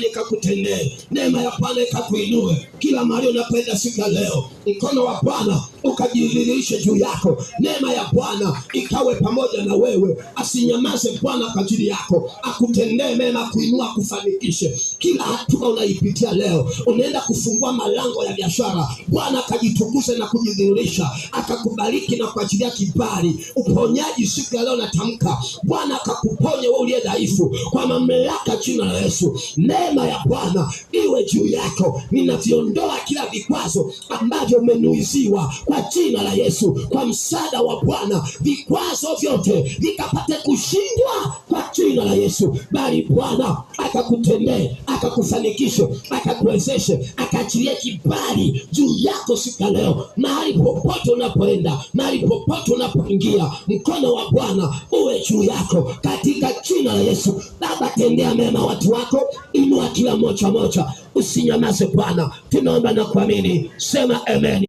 Ikakutendee neema ya Bwana ikakuinue kila mahali unapoenda siku ya leo, mkono wa Bwana ukajidhihirishe juu yako, neema ya Bwana ikawe pamoja na wewe, asinyamaze Bwana kwa ajili yako, akutendee mema, kuinua, kufanikishe kila hatua unaipitia leo. Unaenda kufungua malango ya biashara, Bwana akajitukuze na kujidhihirisha, akakubariki na kuachilia kibali, uponyaji siku ya leo. Natamka Bwana akakuponye wewe uliye dhaifu, kwa mamlaka jina la Yesu. Neema ya Bwana iwe juu yako. Ninaviondoa kila vikwazo ambavyo umenuiziwa kwa jina la Yesu. Kwa msaada wa Bwana vikwazo vyote vikapate kushindwa kwa jina la Yesu, bali Bwana akakutendee, akakufanikishe, akakuwezeshe, akaachilie kibali juu yako siku ya leo. Mahali popote unapoenda, mahali popote unapoingia, mkono wa Bwana uwe juu yako katika jina la Yesu. Baba, tendea mema watu wako, inua kila mmoja mmoja, usinyamaze Bwana. Tunaomba na kuamini, sema amen.